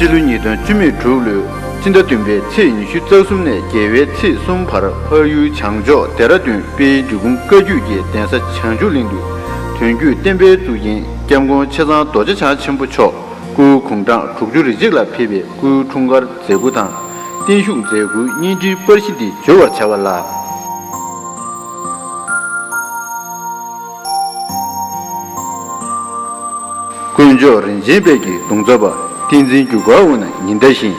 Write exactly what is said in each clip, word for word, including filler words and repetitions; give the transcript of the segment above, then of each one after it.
སྤྱི་ལོ་ཉིས་སྟོང་བཅུ་མེད་དྲུག་ལོའི་སྤྱི་ཟླ་བདུན་པའི་ཚེས་ཉི་ཤུ་རྩ་གསུམ་ནས་རྒྱལ་བའི་ཚེས་གསུམ་བར་འཕགས་ཡུལ་བྱང་ཕྱོགས་ལྡེ་ར་ལྡུན་དཔལ་འབྲི་གུང་བཀའ་བརྒྱུད་ཀྱི་གདན་ས་བྱང་ཆུབ་གླིང་དུ་དོན་བརྒྱུད་བསྟན་པའི་གཙུག་རྒྱན་སྐྱབས་མགོན་ཆེ་ཚང་རྡོ་རྗེ་འཆང་ཆེན་པོ་མཆོག་སྐུའི་དགུང་གྲངས་དྲུག་ཅུ་རེ་གཅིག་ལ་ཕེབས་པའི་སྐུའི་འཁྲུངས་སྐར་མཛད་སྒོ་དང་བརྟན་བཞུགས་མཛད་སྒོའི་བརྙན་འཕྲིན་པར་གཞི་འདི་འབྱོར་བར་བྱ་བ་ལགས། དཀོན་མཆོག་རིན་ཆེན་དཔལ་གྱི་གདུང་རྩོམ་པ་བསྟན་འཛིན་འགྱུར་དཀར་དབུ་ནག་ཉི་ཟླ་བཞིན།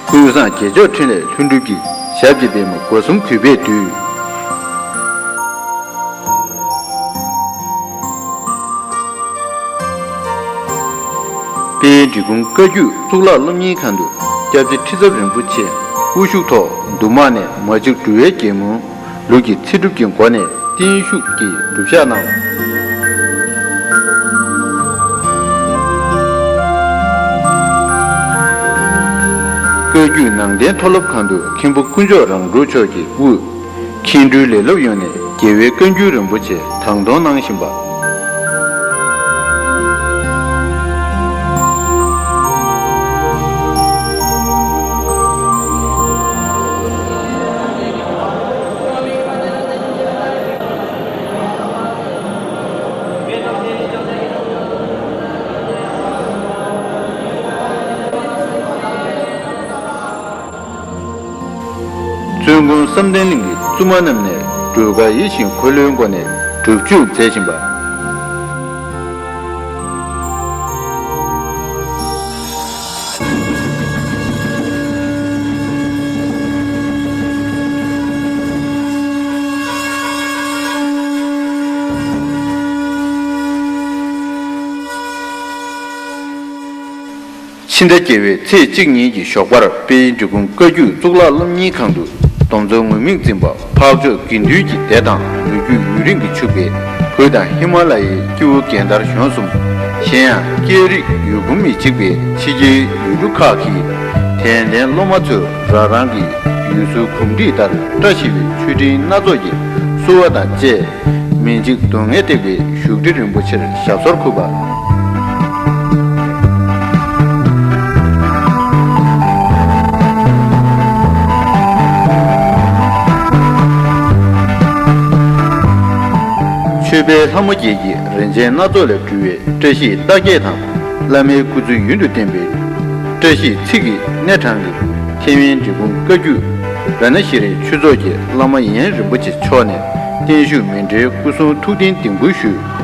ཀུན་བཟང་རྒྱལ་མཆོག་འཕྲིན་ལས་ལྷུན་གྲུབ་ཀྱི། ཞབས་ཀྱི་པདྨོ་སྒོ་གསུམ་གུས་པས་འདུད། དཔལ་འབྲི་གུང་བཀའ་བརྒྱུད་གཙུག་ལག་སློབ་གཉེར་ཁང་དུ་སྐྱབས་རྗེ་ཁྲི་ཚབ་རིན་པོ་ཆེ་དབུ་བཞུགས་ཐོག་འདུ་མང་ནས་མ་གཅིག་འབྲུག་པའི་རྒྱལ་མོ་ལུགས་ཀྱི་ཚེ་སྒྲུབ་ཀྱི་སྒོ་ནས་བརྟན་བཞུགས་ཀྱི་སྒྲུབ་ཞག་གནང་བ། བཀའ་བརྒྱུད་ནང་བསྟན་མཐོ་སློབ་ཁང་དུ་མཁན་པོ་དཀོན་མཆོག་རང་གྲོལ་མཆོག་གི་དབུས་མཁན་སྤྲུལ་ལས་སློབ་ཡོངས་ནས་རྒྱལ་བའི་བཀའ་འགྱུར་རིན་པོ་ཆེ་དང་དོང་གནང་བཞིན་པ། བཙུན་དགོན་བསམ་གཏན་གླིང་གི་བཙུན་མ་རྣམས་ནས་སྒྲོལ་དཀར་ཡིད་བཞིན་འཁོར་ལོའི་སྒོ་ནས་སྒྲུབ་མཆོད་མཛད་བཞིན་པ། ཕྱི་ཟླ་བརྒྱད་པའི་ཚེས་གཅིག་ཉིན་གྱི་ཞོགས་པར་དཔལ་འབྲི་གུང་བཀའ་བརྒྱུད་གཙུག་ལག་སློབ་གཉེར་ཁང་དུ་སྡོམ་གཙོ་ངུར་སྨྲིག་འཛིན་པ་འཕགས་མཆོག་དགེ་འདུན་གྱི་སྡེ་དང་ལོ་རྒྱུས་ཡུན་རིང་གི་ཕྱུག་པའི་བོད་དང་ཧི་མ་ལ་ཡའི་སྐྱེ་བོ་རྒན་དར་གཞོན་གསུམ། གཞན་ཡང་སྐད་རིགས་ཡུལ་གོམས་མི་གཅིག་པའི་ཕྱི་རྒྱལ་ཡུལ་གྲུ་ཁག་གི་དད་ལྡན་སློབ་མ་ཚོས་རང་རང་གི་ཡུལ་སྲོལ་གོམས་འདྲིས་ལྟར་བཀྲ་ཤིས་པའི་མཆོད་སྤྲིན་སྣ་ཚོགས་ཀྱིས་བསུ་བ་དང་བཅས། མི་འཇིགས་སྡུག་བསྔལ་འདས་པའི་བཞུགས་ཁྲི་རིན་པོ་ཆེར་ཞབས་སོར་འཁོད་པ། ཆོས་པའི་ལྷ་མོ་བརྒྱད་ཀྱི་རིན་ཆེན་སྣ་ཚོགས་ལས་གྲུབ་པའི་བཀྲ་ཤིས་རྟགས་བརྒྱད་དང་། བླ་མའི་སྐུ་ཚེ་ཡུན་དུ་བརྟན་པའི་བཀྲ་ཤིས་ཚིག་གི་སྣེ་དྲངས་ཏེ། ཐེ་ཝན་འབྲི་གུང་བཀའ་བརྒྱུད་རཏྣ་ཤྲཱིའི་ཆོས་ཚོགས་ཀྱི་བླ་མ་ཡན་རིན་པོ་ཆེ་མཆོག་ནས་བརྟན་བཞུགས་མཎྜལ་སྐུ་གསུང་ཐུགས་རྟེན་བརྡིང་སྤོས་ཞུས།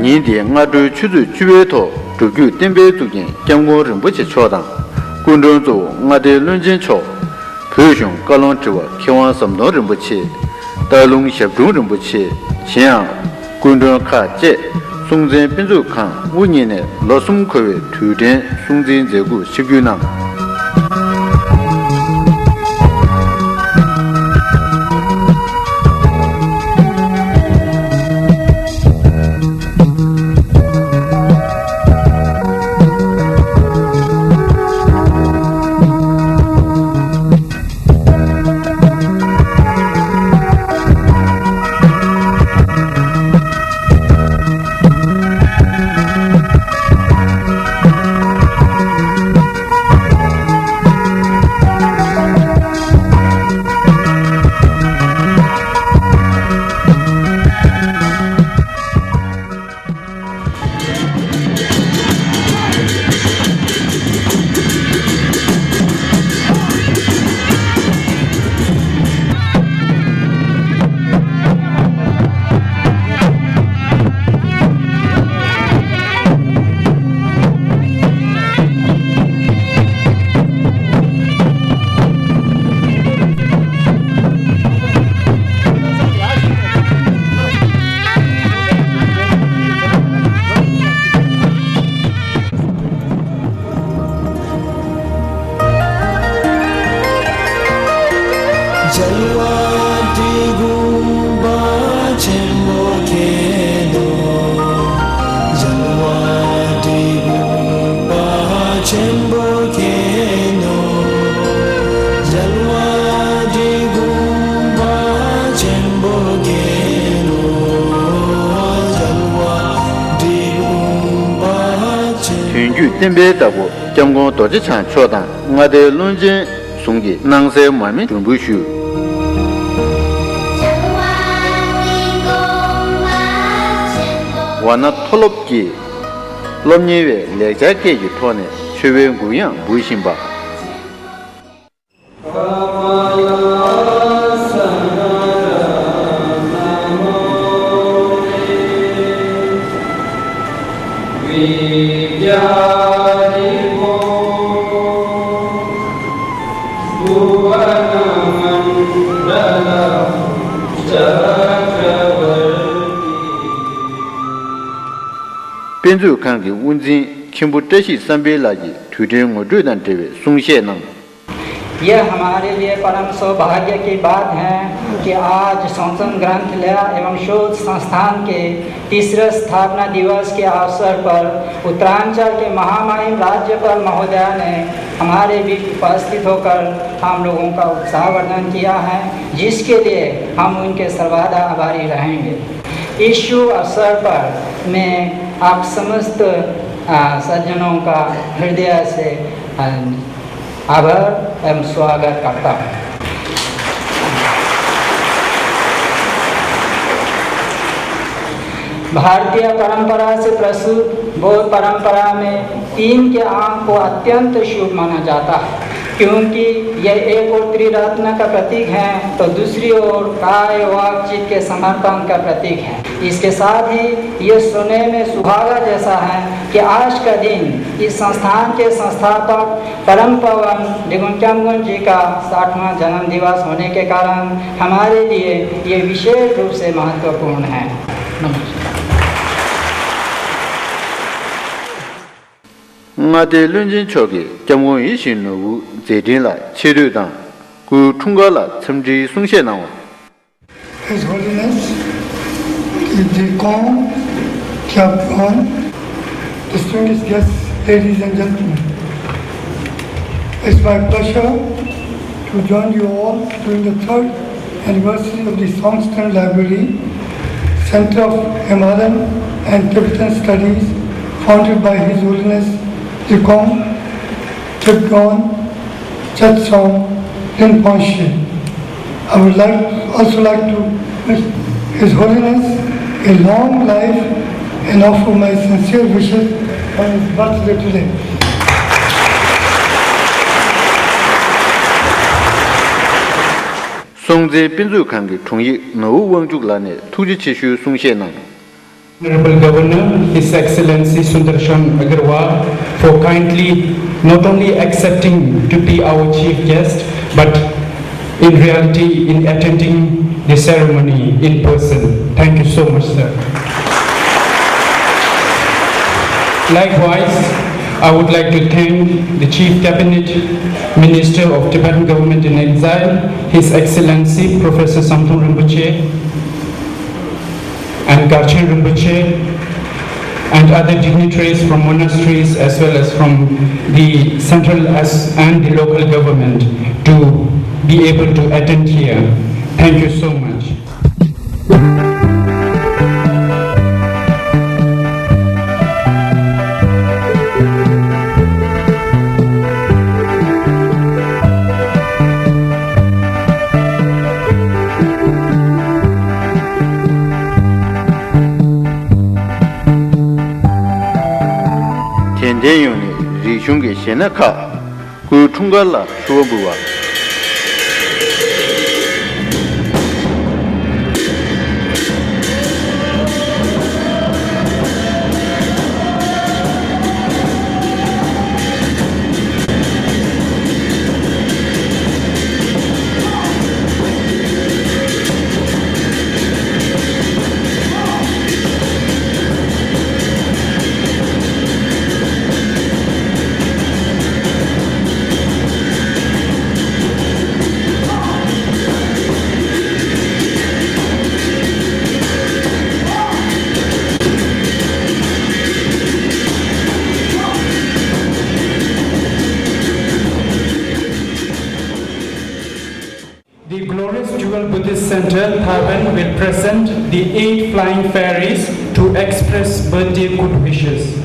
ཉིན་དེའི་སྔ་དྲོའི་ཆུ་ཚོད་བཅུ་པའི་ཐོག་སྒྲུབ་བརྒྱུད་བསྟན་པའི་གཙུག་རྒྱན་སྐྱབས་མགོན་རིན་པོ་ཆེ་མཆོག་དང་། སྐུ་མགྲོན་གཙོ་བོ་མངའ་སྡེའི་བློན་ཆེན་མཆོག་བོད་གཞུང་བཀའ་བློན་ཁྲི་པ་མཁས་དབང་ཟམ་གདོང་རིན་པོ་ཆེ། སྟག་ལུང་ཞབས་དྲུང་རིན་པོ་ཆེ། གཞན་ཡང་། སྐུ་མགྲོན་ཁག་བཅས་སྲོང་བཙན་དཔེ་མཛོད་ཁང་དབུ་བརྙེས་ནས་ལོ་གསུམ་འཁོར་བའི་དུས་དྲན་སྲུང་བརྩིའི་མཛད་སྒོ་ཆིབས་བསྒྱུར་གནང་། རྒྱལ་བ་འབྲི་གུང་པ་ཆེན་པོ་མཁྱེན་ནོ། རྒྱལ་བ་འབྲི་གུང་པ་ཆེན་པོ་མཁྱེན་ནོ། རྒྱལ་བ་འབྲི་གུང་པ་ཆེན་པོ་མཁྱེན་ནོ། རྒྱལ་བ་འབྲི་གུང་པ་ཆེན། དོན་བརྒྱུད་བསྟན་པའི་བདག་པོ་སྐྱབས་མགོན་རྡོ་རྗེ་འཆང་མཆོག་དང་མངའ་སྡེའི་བློན་ཆེན་ཟུང་གིས་སྣང་གསལ་མར་མེ་མགྲོན་འབོད་ཞུས། ཝཱ་ཎ་མཐོ་སློབ་ཀྱིས་སློབ་གཉེར་བའི་ལེགས་སྦྱར་སྐད་ཀྱི་ཐོག་ནས་མཆོད་པའི་མགུར་དབྱངས་འབུལ་བཞིན་པ། དཔེ་མཛོད་ཁང་གི་དབུ་འཛིན་མཁན་པོ་བཀྲ་ཤིས་བསམ་འཕེལ་ལགས་ཀྱིས་དུས་དྲན་ངོ་སྤྲོད་དང་འབྲེལ་བའི་གསུང་བཤད་གནང་། ये हमारे लिए परम सौभाग्य की बात है कि आज संसम ग्रंथालय एवं शोध संस्थान के तीसरे स्थापना दिवस के अवसर पर उत्तरांचल के महामहिम राज्यपाल महोदया ने हमारे बीच उपस्थित होकर हम लोगों का उत्साहवर्धन किया है, जिसके लिए हम उनके सर्वदा आभारी रहेंगे। इस शुभ अवसर पर मैं आप समस्त, आ, सज्जनों का हृदय से, आ, आभार एवं स्वागत करता हूँ। भारतीय परंपरा से प्रस्तुत बौद्ध परंपरा में तीन के आंग को अत्यंत शुभ माना जाता है, क्योंकि यह एक ओर त्रिरत्न का प्रतीक है, तो दूसरी ओर काय, वाक, चित्त के समर्पण का प्रतीक है। इसके साथ ही ये सुनने में सुहागा जैसा है कि आज का दिन इस संस्थान के संस्थापक परम पावन डिगुन क्यामगुन जी का साठवां जन्म दिवस होने के कारण हमारे लिए ये विशेष रूप से महत्वपूर्ण है। नमस्कार। མངའ་སྡེའི་བློན་ཆེན་མཆོག་གིས་སྐྱབས་མགོན་ཡིད་བཞིན་ནོར་བུའི་མཛད་འཕྲིན་ལ་ཆེ་བསྟོད་དང་སྐུའི་འཁྲུངས་སྐར་ལ་འཚམས་འདྲིའི་གསུང་བཤད་གནང་བ། His Holiness, the Deacon, Kyabgon, distinguished guests, ladies and gentlemen. It's my pleasure to join you all during the third anniversary of the Songtsen Library, Center of Himalayan and Tibetan Studies, founded by His Holiness Dekong Kyabgon Chetsong Rinpoche. I would like, also like to wish His Holiness a long life and offer my sincere wishes on his birthday today. སྲོང་བཙན་དཔེ་མཛོད་ཁང་གི་དྲུང་ཡིག་ནོར་བུ་དབང་ཕྱུག་ལགས་ནས་ཐུགས་རྗེ་ཆེ་ཞུའི་གསུང་བཤད་གནང་། Honorable Governor, His Excellency Sundarshan Agarwal, for kindly not only accepting to be our chief guest, but in reality, in attending the ceremony in person. Thank you so much, sir. Likewise, I would like to thank the Chief Cabinet Minister of Tibetan Government in Exile, His Excellency Professor Samdhung Rinpoche, and Garchen Rinpoche, and other dignitaries from monasteries as well as from the central as, and the local government to be able to attend here. Thank you so much. དད་ལྡན་ཡོངས་ནས་རིག་གཞུང་གི་གཞས་སྣ་ཁག་སྐུའི་འཁྲུངས་སྐར་ལ་ཕྱུ་པ་འབུལ་བ། The Glorious Jewel Buddhist Center, Thaven, will present the eight flying fairies to express birthday good wishes.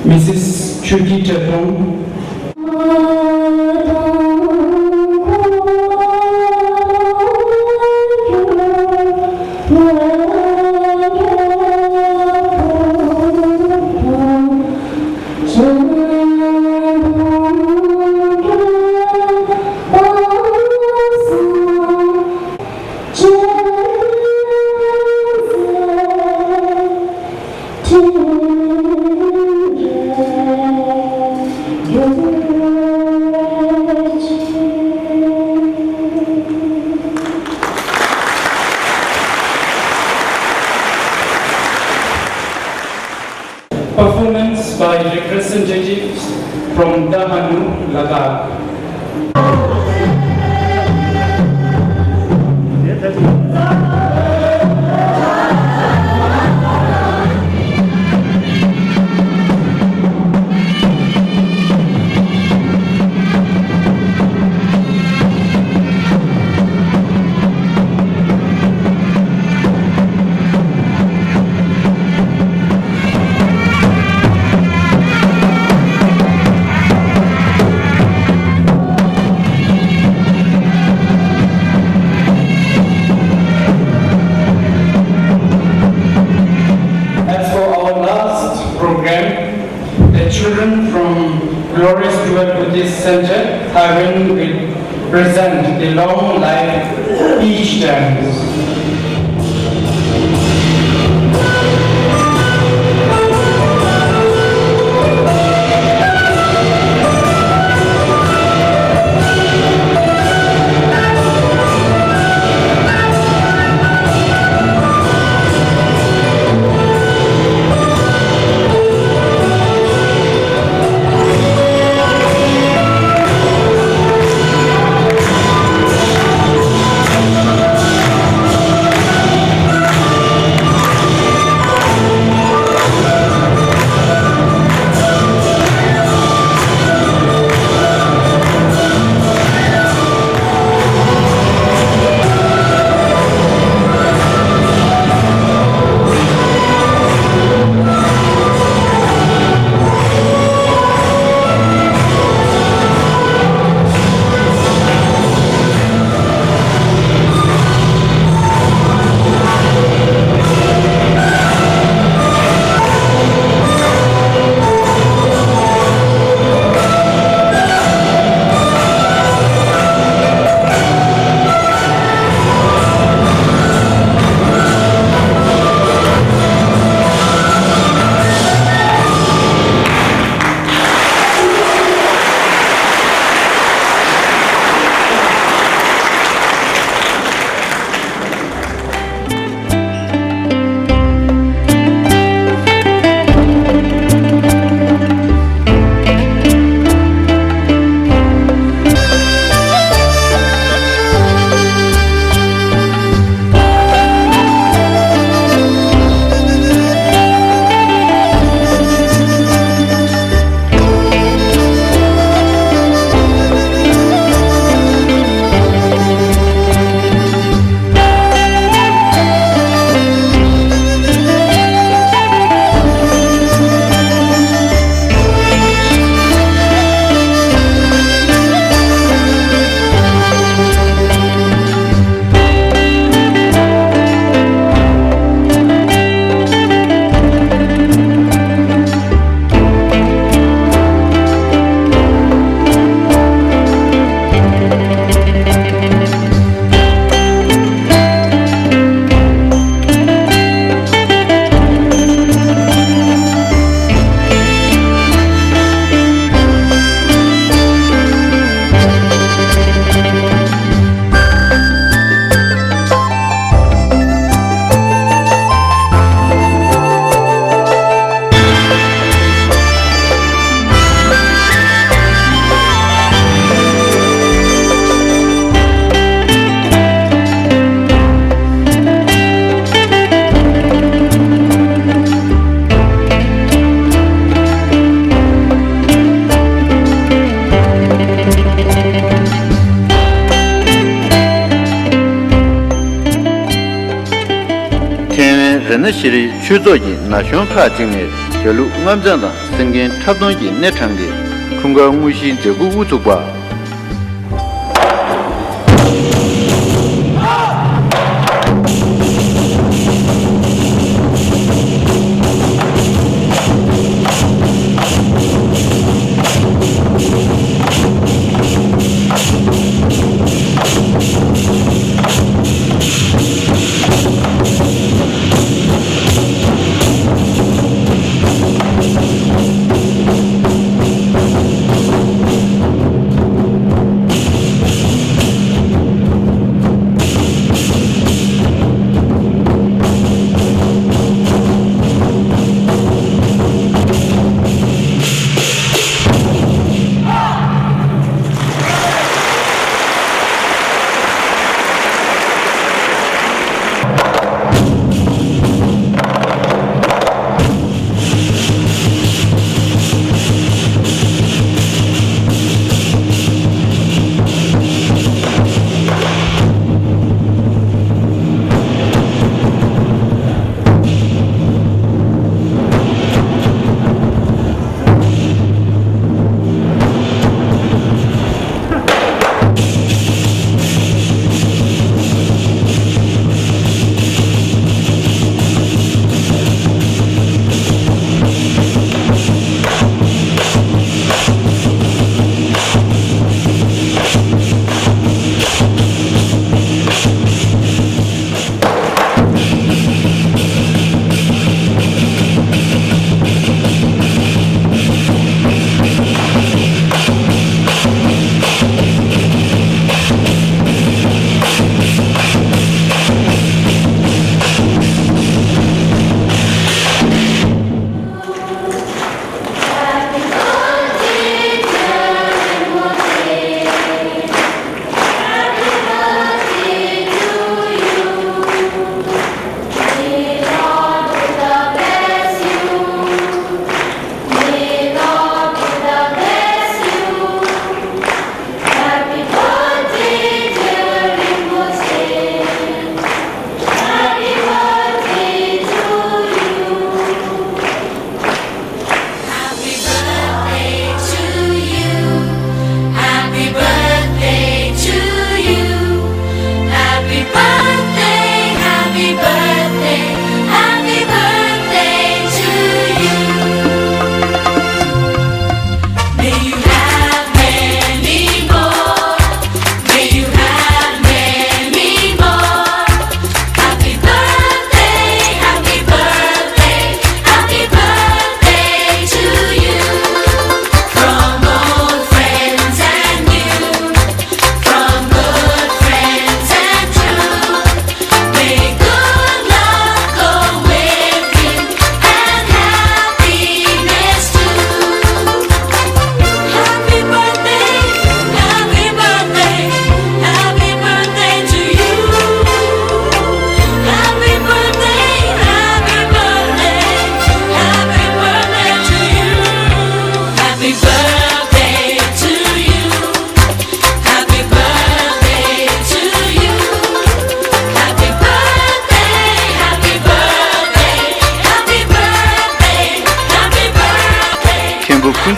Missus Chuti Tepong. Performance by representatives from Dahanu, Ladakh. Glorious Dual Buddhist Center, Taiwan will present the long life teach dance. ཐེ་ཝན་རཏྣ་ཤྲི་ཆོས་ཚོགས་ཀྱིས་ན་གཞོན་ཁག་ཅིག་ནས་དགྲ་ལུགས་རྔམ་སྦྱང་དང་སེམས་ཁམས་འཁྲབ་སྟོན་གྱི་སྣེ་དྲངས་ཏེ་འཁྲུངས་སྐར་དངོས་གཞིའི་མཛད་སྒོ་དབུ་ཚུགས་པ།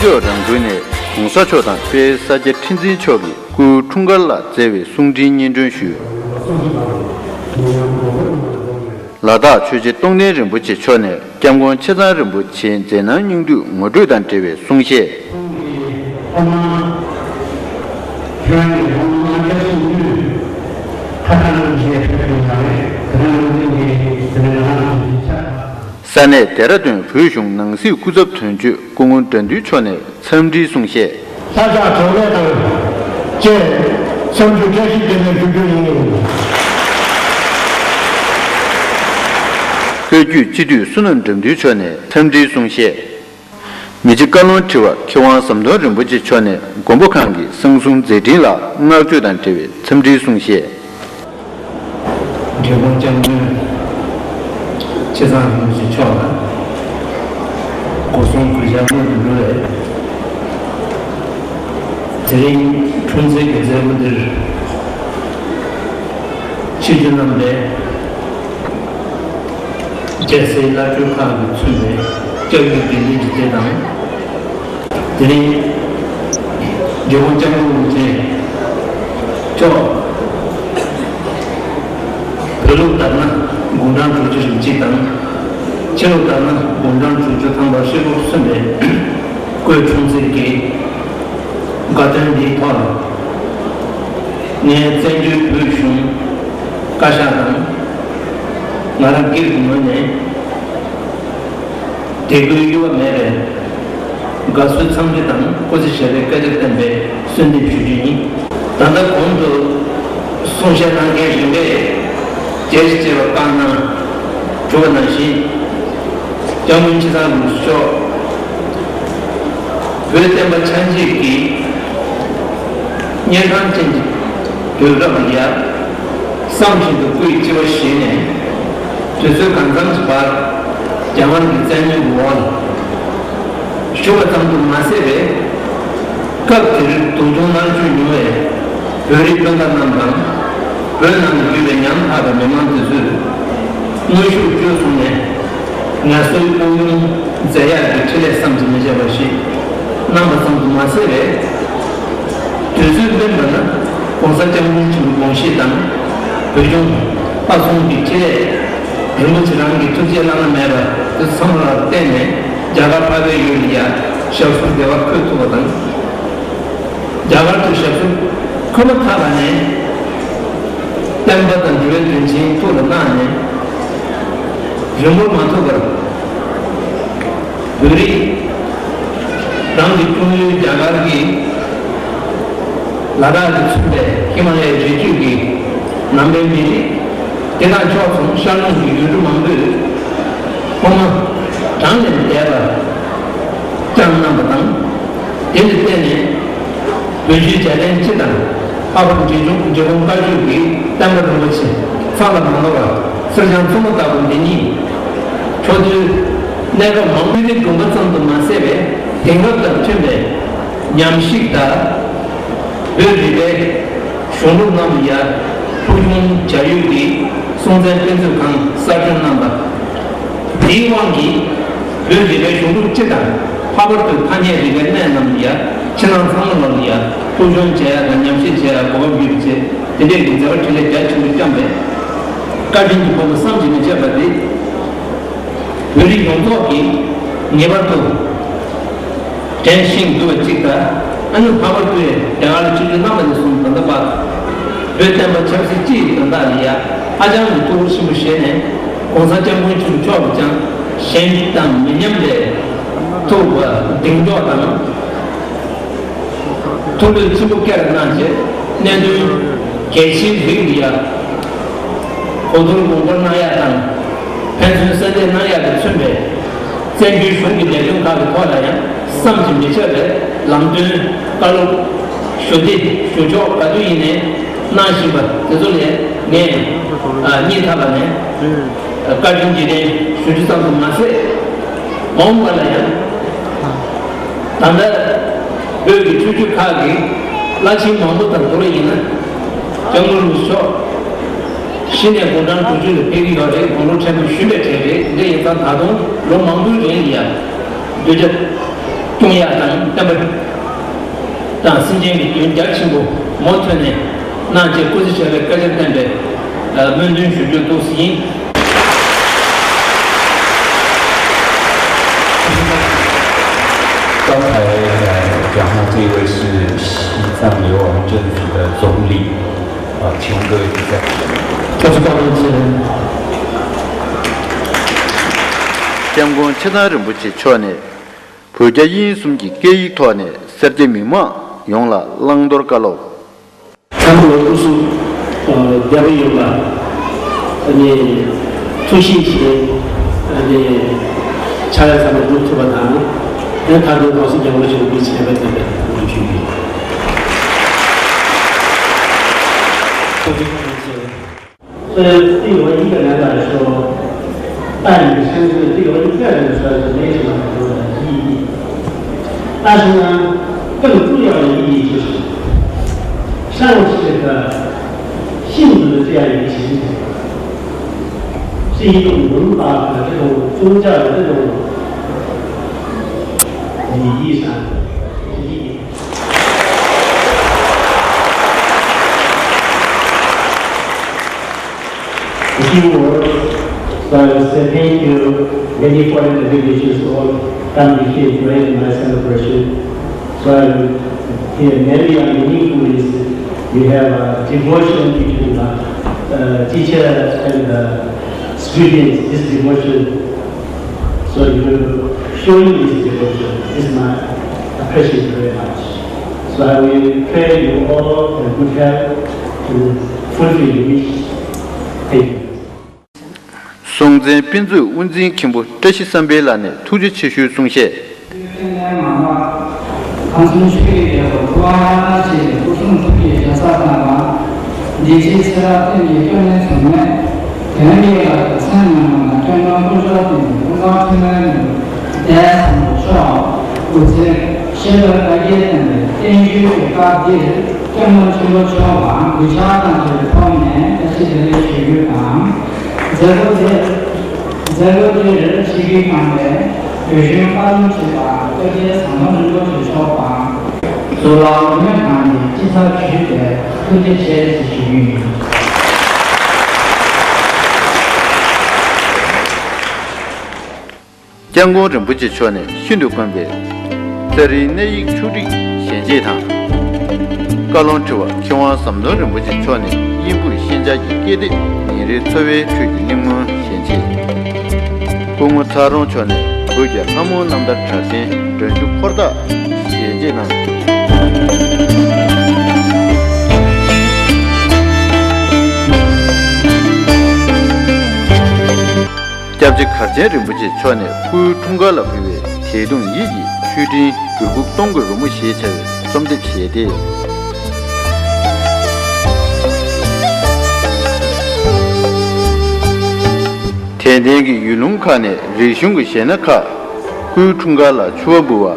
ཡོག་རང་ཁུལ་ནས་གོང་ས་མཆོག་དང་དཔལ་ས་སྐྱ་ཁྲི་འཛིན་མཆོག་གི་སྐུའི་འཁྲུངས་སྐར་ལ་བསྩལ་བའི་གསུང་འཕྲིན་སྙན་སྒྲོན་ཞུས། ལ་དྭགས་ཆོས་རྗེ་རྟོགས་ལྡན་རིན་པོ་ཆེ་མཆོག་ནས་སྐྱབས་མགོན་ཆེ་ཚང་རིན་པོ་ཆེའི་མཛད་རྣམ་སྙིང་བསྡུས་ངོ་སྤྲོད་དང་འབྲེལ་བའི་གསུང་བཤད། ས་གནས་ལྡེ་ར་ལྡུན་བོད་གཞུང་ནང་སྲིད་སྐུ་ཚབ་དོན་གཅོད་སྐུ་ངོ་དགྲ་འདུལ་མཆོག་ནས་འཚམས་འདྲིའི་གསུང་བཤད། ས་ཆ་གྲོགས་མེད་དང་བཅས་འཚམས་འདྲི་བཀྲ་ཤིས་བདེ་ལེགས་ཞུ་རྒྱུ་ཡིན། བོད་བརྒྱུད་སྤྱི་འཐུས་བསོད་ནམས་དགྲ་འདུལ་མཆོག་ནས་འཚམས་འདྲིའི་གསུང་བཤད། མི་རྗེ་བཀའ་བློན་ཁྲི་པ་མཁས་དབང་ཟམ་གདོང་རིན་པོ་ཆེ་མཆོག་ནས་མགོན་པོ་ཁང་གི་གསང་གསུམ་མཛད་འཕྲིན་ལ་བསྔགས་བརྗོད་དང་འབྲེལ་བའི་འཚམས་འདྲིའི་གསུང་བཤད། འབྲས་སྤུངས་སྐྱབས་མགོན་ཆེ་ཚང་རིན་པོ་ཆེ་མཆོག་ལ་སྒོ་གསུམ་གུས་ཕྱག་སྔོན་དུ་འགྲོ་བའི་དེ་རིང་འཁྲུངས་ཚེས་ཀྱི་མཛད་སྒོ་འདིར་ཆིབས་བསྒྱུར་གནང་བའི་རྒྱལ་སྲས་བླ་སྤྲུལ་ཁག་གིས་མཚོན་པའི་སྐྱབས་ཡུལ་དགེ་འདུན་གྱི་སྡེ་དང་། དེ་རིང་འབྲས་སྤུངས་སྐྱབས་མགོན་རིན་པོ་ཆེ་མཆོག་བོད་ལུགས་ལྟར་ན་དགུང་གྲངས་དྲུག་ཅུ་རེ་གཅིག་དང་། ཕྱི་ལུགས་ལྟར་ན་དགུང་གྲངས་དྲུག་ཅུ་ཐམ་པ་ཧྲིལ་པོར་སོན་པའི་སྐུའི་འཁྲུངས་ཚེས་ཀྱི་དགའ་སྟོན་འདིའི་ཐོག་ལ། ངས་བཙན་བྱོལ་བོད་གཞུང་བཀའ་ཤག་དང་། ང་རང་སྒེར་གྱི་ངོས་ནས། དད་གུས་གཡོ་བ་མེད་པའི་དགའ་བསུའི་འཚམས་འདྲི་དང་སྐུ་ཚེ་ཞབས་པད་བསྐལ་བརྒྱར་བརྟན་པའི་གསོལ་འདེབས་ཞུ་རྒྱུ་ཡིན། ད་ལྟ་གོང་དུ་གསུང་བཤད་གནང་མཁན་རིམ་པས་རྒྱས་ཤིང་རྒྱས་པར་བཀའ་གནང་གྲུབ་པ་ནང་བཞིན། སྐྱབས་མགོན་ཆེ་ཚང་རིན་པོ་ཆེ་མཆོག་བོད་བསྟན་པ་ཆ་འཇིག་གི་གཉན་འཕྲང་ཅན་གྱི་དུས་སྐབས་ལ་ཡ། བསམ་བཞིན་དུ་སྐུའི་སྤྱི་བོ་བཞེས་ནས། དུས་ཚོད་གང་འཚམ་གྱི་བར་རྒྱ་དམར་གྱི་བཙན་གནོན་གྱི་འོག་ལ་བཞུགས་པ་ཙམ་དུ་མ་ཟད་པའི། སྐབས་དེར་སྡུག་གྱོང་མནར་གཅོད་མྱོང་བའི་བོད་རིགས་སྤུན་ཟླ་རྣམས་དང་། བོད་ནང་དུ་ཡོད་པའི་ཉམ་ཐག་པའི་མི་མང་དེ་ཚོས་དངོས་ཤུགས་བཅོལ་སོང་ནས། ངལ་གསོའི་དབུགས་དབྱུང་མཛད་ཡག་གི་འཕྲིན་ལས་བསམ་གྱིས་མི་ཁྱབ་པ་ཞིག་གནང་བ་ཙམ་དུ་མ་ཟད་པའི། དུས་ཚོད་སྨིན་པ་ན་༸གོང་ས་༸སྐྱབས་མགོན་ཆེན་པོའི་དགོངས་བཞེད་དང་། བོད་ལྗོངས་ལྷ་སྲུང་གི་འཕྲིན་ལས། རིན་པོ་ཆེ་རང་གི་ཐུགས་རྗེ་བླ་ན་མེད་པ་དེ་ཚང་མ་ལ་བརྟེན་ནས་རྒྱ་གར་འཕགས་པའི་ཡུལ་ལ་ཡ་ཞབས་སོར་བདེ་བར་འཁོད་ཐུབ་པ་དང་། རྒྱ་གར་དུ་ཞབས་སོར་འཁོད་མ་ཐག་པ་ནས་བསྟན་པ་དང་འགྲོ་བའི་དོན་ཆེན་ཐུགས་ལ་བརྣགས་ནས་རིང་པོར་མ་ཐུག་པར། བོད་རིགས་རང་གི་ཀྲུང་ཡུལ་རྒྱ་གར་གྱི་ལ་དྭགས་ཀྱིས་མཚོན་པའི་ཧི་མ་ལ་ཡའི་རི་རྒྱུད་ཀྱི་ནང་པའི་མི་རིགས་དེ་དང་ཕྱོགས་མཚུངས་ཤར་ལུང་གི་ཡུལ་གྲུ་མང་པོས་ཕོ་མ་གྲངས་ལས་འདས་པ་བསྐྱངས་གནང་བ་དང་། དེ་ལ་བརྟེན་ནས། བོད་བརྒྱུད་རྒྱལ་བསྟན་སྤྱི་དང་། ལྷག་པར་འབྲས་ལྗོངས་འབྲས་སྤུངས་བཀའ་བརྒྱུད་ཀྱི་བསྟན་པ་རིན་པོ་ཆེ་ཕྱག་ལ་མ་ལོག་པར་གསེར་སྦྱངས་བཙུན་མོ་ལྟ་བུ་འདི་ཉིད། ཕྱོགས་དུས་གནས་སྐབས་མང་པོའི་དགོན་པ་ཙམ་དུ་མ་ཟད་པའི་དེང་རབས་དང་མཐུན་པའི་ཉམས་ཞིབ་དང་། བོད་རིག་པའི་གཞུང་ལུགས་རྣམས་ལ་ཡ་ཕུལ་བྱུང་བྱ་ཡུལ་གྱི་སྲོང་བཙན་དཔེ་མཛོད་ཁང་གསར་སྐྲུན་གནང་བ། དེའི་དབང་གིས་བོད་རིག་པའི་གཞུང་ལུགས་སྤྱི་དང་ལྷག་པར་དུ་ཐ་སྙད་རིག་པའི་གནས་རྣམས་ལ་ཡ་ཕྱི་ནང་ཚང་མ་ལ་ཡ་ཕུལ་བྱུང་བྱེད་ཡ་དང་ཉམས་ཞིབ་བྱེད་ཡ་གོ་སྐབས་ཡོད་པ་བཅས་དེ་འདྲའི་གི་མཛད་པ་འཕྲིན་ལས་རྒྱ་ཆེན་པོ་བསྐྱངས་པས། བཀའ་དྲིན་གྱི་ཕུང་པོ་བསམ་གྱིས་མི་ཁྱབ་པ་དེ། བོད་རིགས་ཡོངས་རྫོགས་ཀྱིས་ངེས་པར་དུ་དྲན་ཤེས་དགོས་པ་གཅིག་དང་། ཨ་ནི་ལྷག་པར་དུ་རྒྱ་གར་ལ་ཆིབས་བསྒྱུར་གནང་བ་ནས་བཟུང་ད་ལྟ་བར་བོད་བསྟན་པ་ཆབ་སྲིད་སྤྱི་ཡི་དོན་དག་ལ་ཡ་ཧ་ཅང་གི་ཐུགས་ཁུར་ཆེན་པོ་བཞེས་ནས་༸གོང་ས་༸སྐྱབས་མགོན་ཆེན་པོ་མཆོག་གིས་ཀྱང་གཞན་དང་མི་མཉམ་པའི་ཐུགས་གདེང་འཇོག་དང་། ཐུགས་ལས་ཆེན་པོ་བསྐྱེད་གནང་བྱས་གནད་དོན་གལ་ཆེའི་རིགས་ལ་ཡ་གོ་བསྡུར་དགོངས་སྐོར་གནང་ཡ་དང་། ཕན་ཚུན་གསལ་འདེབས་གནང་ཡ་དང་མཚོན་པའི་བཙན་བྱོལ་གཞུང་གི་ལས་དོན་ཁག་གི་ཐོག་ལ་ཡང་བསམ་གྱིས་མི་ཁྱབ་པའི་ལམ་སྟོན་བཀའ་སློབ་ཞུ་སྟེ་ཞུ་ཕྱོགས་ག་དུས་ཡིན་ནའི་གནང་བཞིན་པ་དེ་ཚོ་ལ་ངས་ཨ་སྙིང་ཐག་པ་ནས་བཀའ་དྲིན་རྗེས་དྲན་ཞུ་རྒྱུ་ཙམ་དུ་མ་ཟད། མ་འོངས་པ་ལ་ཡང་། ད་ལྟ་བོད་ཀྱི་ཆོས་བརྒྱུད་ཁག་གི་བླ་ཆེན་མང་པོ་དང་བསྡུར་བ་ཡིན་ན། སྐྱབས་མགོན་རིན་པོ་ཆེ་མཆོག་གཞི་ནས་དགུང་གྲངས་དྲུག་ཅུ་ལ་ཕེབས་ཀྱི་ཡོད་རེད། དགུང་ལོ་ཕྲན་བུ་གཞོན་པའི་གྲས་རེད། འདི་ཡིན་ཙང་ད་དུང་ལོ་མང་པོའི་རིང་ལ་ཡ་གདུལ་བྱ་ སྐྱོང་ཡག་དང་བསྟན་པ་དང་སེམས་ཅན་གྱི་དོན་རྒྱ་ཆེན་པོ་མུ་མཐུད་ནས་གནང་ཆེད་སྐུ་ཚེ་ཞབས་པད་བསྐལ་བརྒྱར་བརྟན་པའི་སྨོན་འདུན་ཞུ་རྒྱུ་འདུག་ཟིན།刚才呃讲话这一位是西藏流亡政府的总理，啊，请问各位主讲。 སྐྱབས་མགོན་ཆེ་ཚང་རིན་པོ་ཆེ་མཆོག་ནས་བོད་རྒྱ་དབྱིན་གསུམ་གྱི་སྐད་ཡིག་ཐོག་ནས་སེར་སྐྱ་མི་མང་ཡོངས་ལ་བླང་དོར་བཀའ་སློབ། ཚང་མ་སྐུ་གཟུགས་བདེ་པོ་ཡོད་པ། ཨ་ནི་ཐུགས་ཞིབ་བྱས། ཨ་ནི་ཕྱག་ལས་ཚང་མ་སྒྲུབ་ཐུབ་པ་དང་། ཨ་ནི་མཐའ་དོན་ཀུན་གཟིགས་རྒྱལ་བ་ཡིད་བཞིན་ནོར་བུའི་བྱེད་པ་ལྡན་པའི་ལོ་རྒྱུས་ཡིན། ཐུགས་རྗེ་ཆེ། 所以对我一个人来说，带领山水对我一个人来说是没什么很多的意义。但是呢，更重要的意义就是，山水是个幸福的这样一个形成，是一种文化和这种宗教的这种礼仪上的意义。 A few words. So I will say thank you. Many foreign delegations all come here to join my celebration. So I will hear many are meaningful is we have a devotion between the uh, teacher and the students. This devotion, so you showing this devotion is my appreciate very much. So I will pray you all in good health to fulfill your wish. Thank you. སྲོང་བཙན་དཔེ་མཛོད་དབུ་འཛིན་མཁན་པོ་བཀྲ་ཤིས་བསམ་འཕེལ་ལགས་ནས་ཐུགས་རྗེ་ཆེ་ཞུའི་གསུང་བཤད། ཁྲི་ལས་མང་བ། ཁམས་གསུམ་ཆོས་ཀྱི་རྒྱལ་པོ་ཐུབ་དབང་རྣམ་རྒྱལ་གྱི་སྐུ་གསུང་ཐུགས་ཀྱི་རྒྱལ་ས་གནང་བ། འདི་ཕྱི་ཚེ་རབས་ཀུན་གྱི་སྐྱབས་གནས་མཚུངས་མེད། དོན་གྱི་ལ་དང་མཚན་ཉམས་པ་ན་སྐྱོན་ཀུན་སྤོང་བྱ་སྟེ་ཀུན་དགའ་ཕྲིན་ལས་ནི། དེ་ཚང་དུ་ཕྱོགས། སྐུ་ཚེ་ཤེས་རབ་དར་རྒྱས་བསྟན་པའི་བསྟན་བཅོས་ཀྱི་སྐབས་འདིར་སྐྱབས་མགོན་ཆེན་པོ་མཆོག་ལ་གུས་ཕྱག་དང་འབྲེལ་བའི་ཐོག་ནས་བཀྲ་ཤིས་བདེ་ལེགས་ཞུ་རྒྱུ་དང་། མཛད་སྒོ་དེར་མཛད་སྒོ་དེར་ཆིབས་བསྒྱུར་གནང་བའི་བོད་གཞུང་བཀའ་བློན་ཁྲི་པ་སྐུ་ཚེ་ཟམ་གདོང་རིན་པོ་ཆེ་མཆོག་དང་། གཙུག་ལག་འོས་མི་གང་ནས་སྤྱི་ཚོགས་ཞུས་ཏེ་ཐུགས་རྗེ་ཆེ་ཞེས་ཞུ་རྒྱུ་ཡིན། སྐྱབས་མགོན་རིན་པོ་ཆེ་མཆོག་ནས་ཤིན་ཏུ་དཀོན་པའི་ཙཱ་རིའི་གནས་ཡིག་ཆོག་ཁྲིགས་ཞལ་འབྱེད་དང་། བཀའ་བློན་ཁྲི་པ་མཁས་དབང་ཟམ་གདོང་རིན་པོ་ཆེ་མཆོག་ནས་དབྱིན་སྤོས་ཤན་སྦྱར་གྱི་སྐད་དེབ་ཉིན་རེའི་འཚོ་བའི་ཁྲོད་ཀྱི་གླེང་མོལ་ཞལ་འབྱེད། སྐུ་ངོ་ཚ་རོང་མཆོག་ནས་བོད་ཀྱི་ལྷ་མོའི་རྣམ་ཐར་གྲགས་ཅན་སྒྲོན་ཆུ་འཁོར་ཐག་ཞལ་འབྱེད་གནང་། སྐྱབས་རྗེ་གར་ཆེན་རིན་པོ་ཆེ་མཆོག་ནས་སྐུའི་འཁྲུངས་སྐར་ལ་ཕུལ་བའི་དད་གདུང་ཡིད་ཀྱི་མཆོད་སྤྲིན་འགྱུར་ཁུག་སྟོང་གི་རོལ་མོ་ཞེས་བྱ་བའི་རྩོམ་དེབ་ཞལ་འདེབས། དད་ལྡན་གྱི་ཡུལ་ལུང་ཁག་ནས་རིག་གཞུང་གི་གཞས་སྣ་ཁག་སྐུའི་འཁྲུངས་སྐར་ལ་ཕྱུ་པ་འབུལ་བ།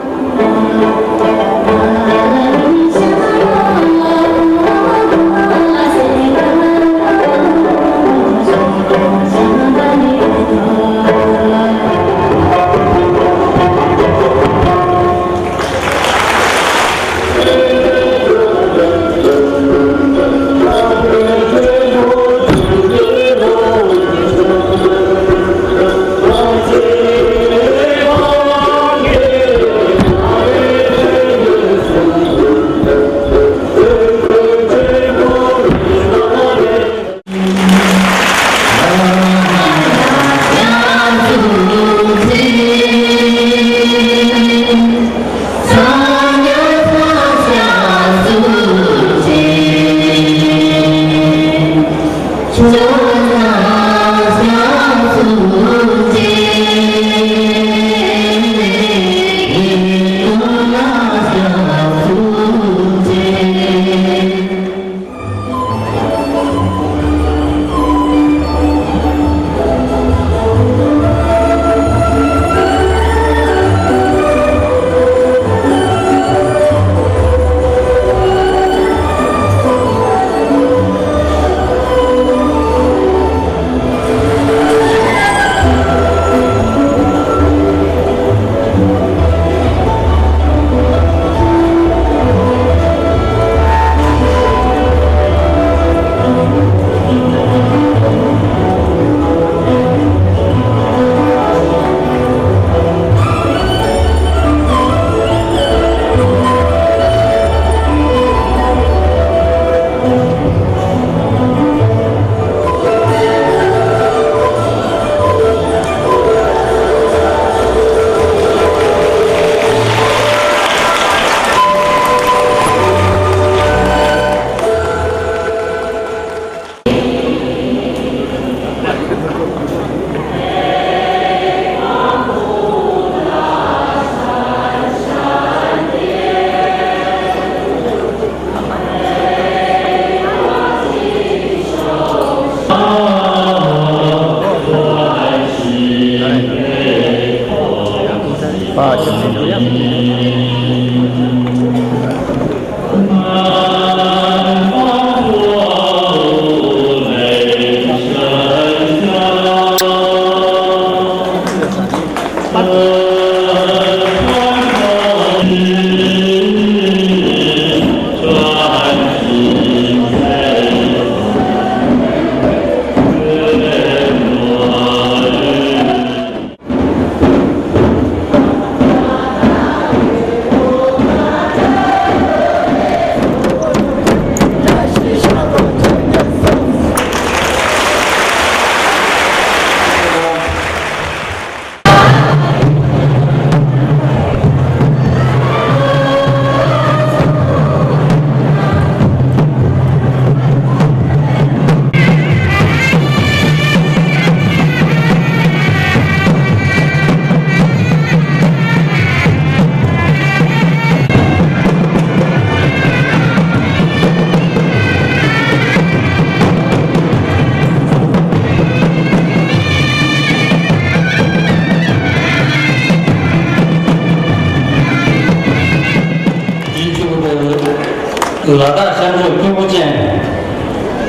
ལ་དྭགས་ཤར་ཕྱོགས་སྐྱེས་བུ་ཅན་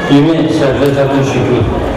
བུད་མེད་ཞབས་བྲོའི་འཁྲབ་སྟོན་ཞུ་རྒྱུ།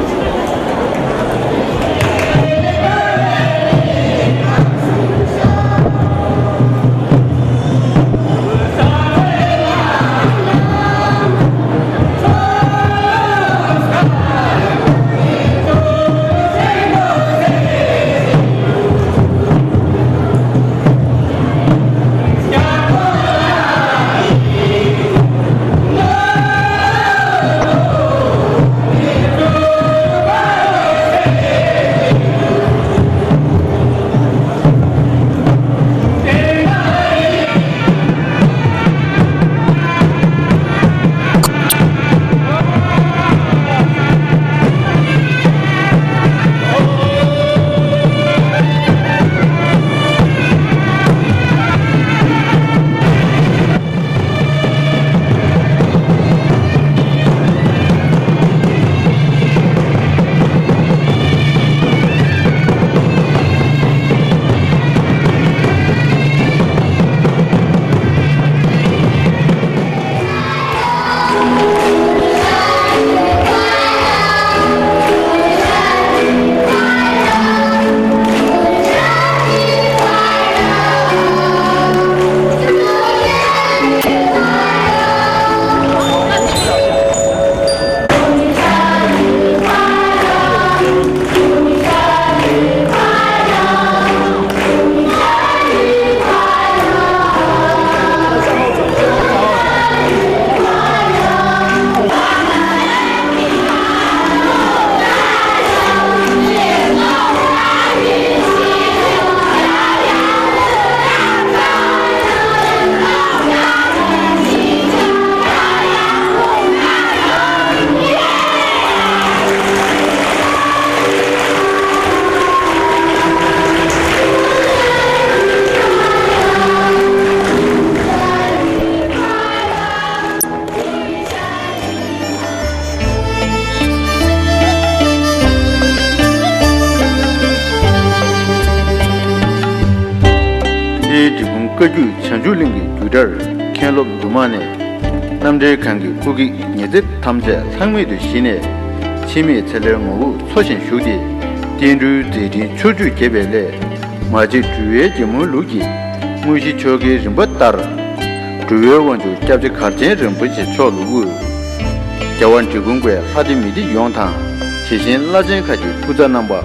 དེའི་འབྲི་གུང་བཀའ་བརྒྱུད་བྱང་ཆུབ་གླིང་གི་བརྒྱུད་གྲྭར་མཁན་སློབ་འདུས་མང་ནས་རྣམ་འདྲེན་གང་གི་སྐུ་བགེགས་ཉེས་ཚེ་ཐམས་ཅད་ལྷག་མེད་དུ་ཞི་ནས། འཆི་མེད་ཚེ་ལྷའི་ངོ་བོར་འཚོ་ཞིང་བཞུགས་ཏེ། བསྟན་འགྲོའི་མཛད་འཕྲིན་ཕྱོགས་བཅུར་རྒྱས་པའི་སླད། མ་གཅིག་འགྲོ་བའི་རྒྱལ་མོའི་ལུགས་ཀྱི་དངོས་གཞི་ཆོ་གའི་རིམ་པ་ལྟར། འགྲོ་བའི་དབང་ཕྱུག་སྐྱབས་རྗེ་གར་ཆེན་རིན་པོ་ཆེ་མཆོག་ལུ་དབུས། རྒྱལ་བ་འབྲི་གུང་པའི་ལྷ་སྡེ་མི་སྡེ་ཡོངས་དང་། དེ་བཞིན་བླ་ཆེན་ཁག་གི་སྐུ་ཚབ་རྣམ་པ།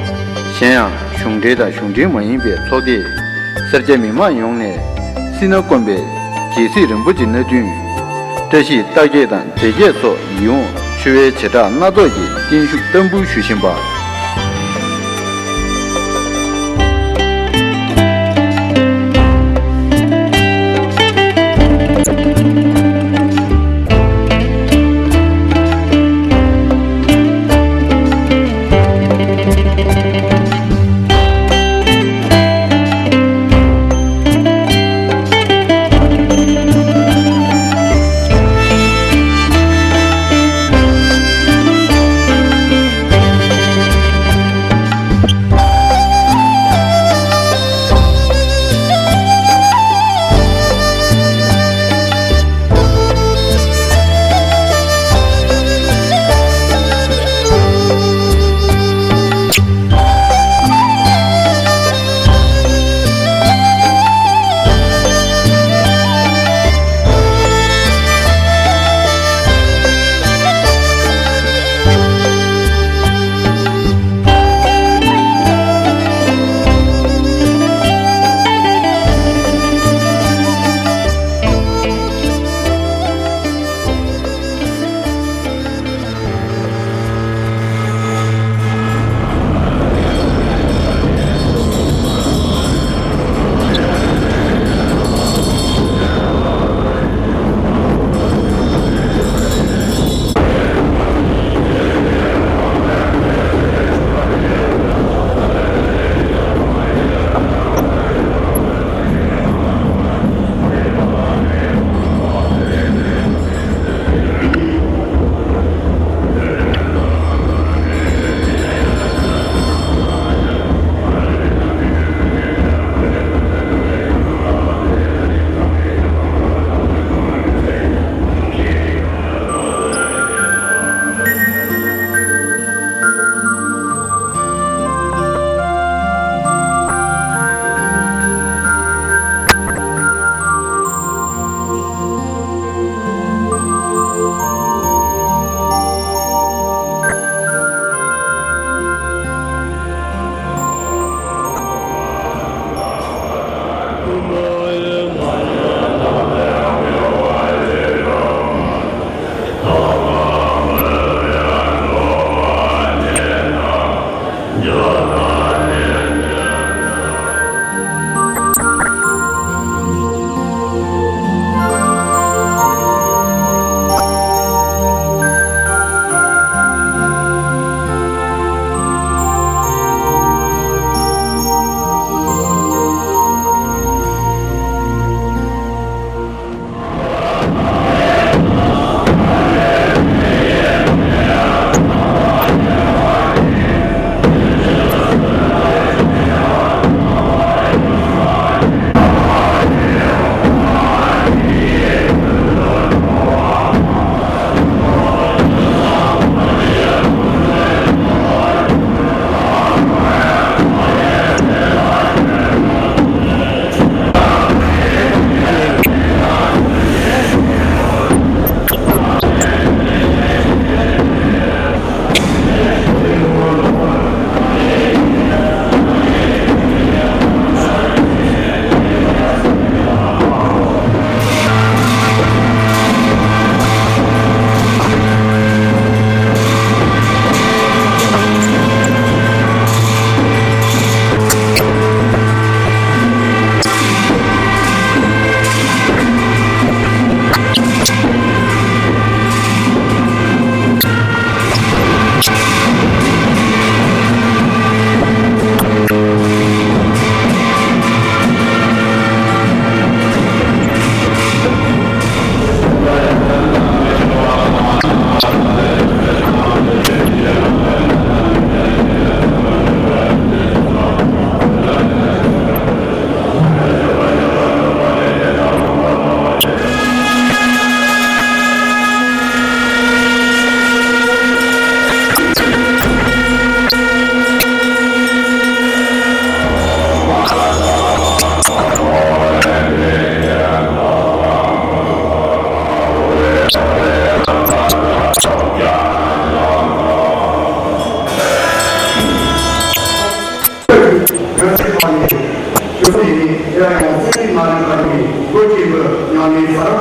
གཞན་ཡང་གཞུང་འབྲེལ་དང་གཞུང་འབྲེལ་མ་ཡིན་པའི་ཚོགས་སྡེ། སེར་སྐྱ་མི་མང་ཡོངས་ནས་སྲིད་ན་དཀོན་པའི་རྒྱལ་སྲིད་རིན་པོ་ཆེ་སྣ་བདུན། བཀྲ་ཤིས་རྟགས་བརྒྱད་དང་མཛེས་བརྒྱད་སོགས་ཡིད་འོང་ཆོ་བའི་བྱེ་བྲག་སྣ་ཚོགས་ཀྱི་བརྟན་བཞུགས་བསྟར་འབུལ་ཞུ་བཞིན་པ།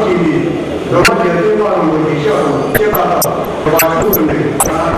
ཡིན་པས། འགྲོ་བ་རྒྱལ་བསྟན་པ་རིན་པོ་ཆེའི་ཞབས་སུ་གཅེས་པ་དང་བར་ཆད་ཀུན་ནས་བྱང་།